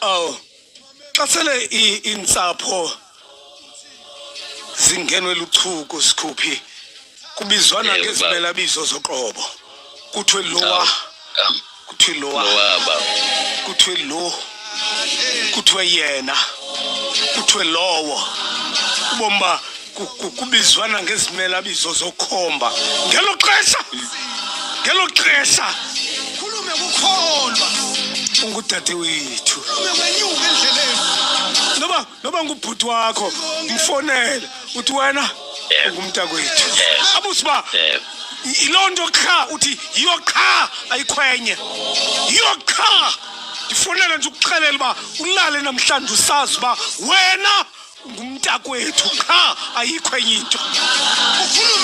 Awu xa sele iintsapho zingenwe luchuku sikhuphi kubizwana ngezimelabizo zoqobo kuthiwe lowa kuthiwe lowa kuthiwe lo kuthiwe yena kuthiwe lowo ubomi ba kubizwana ngezimelabizo zokhomba ngelo xesha ngelo xesha khulume kukholwa ungudade wethu khulume kwenyuka endleleni noba noba ngubhuti wakho mfonele uthi wena ungumntakwethu abusi uba yiloo nto qha uthi yiyo qha ayikhwenye yiyo qha ndifonele nje ukuxelela uba ulale namhlanje usazi uba wena ngumntakwethu qha ayikho enye into. Ukhulume.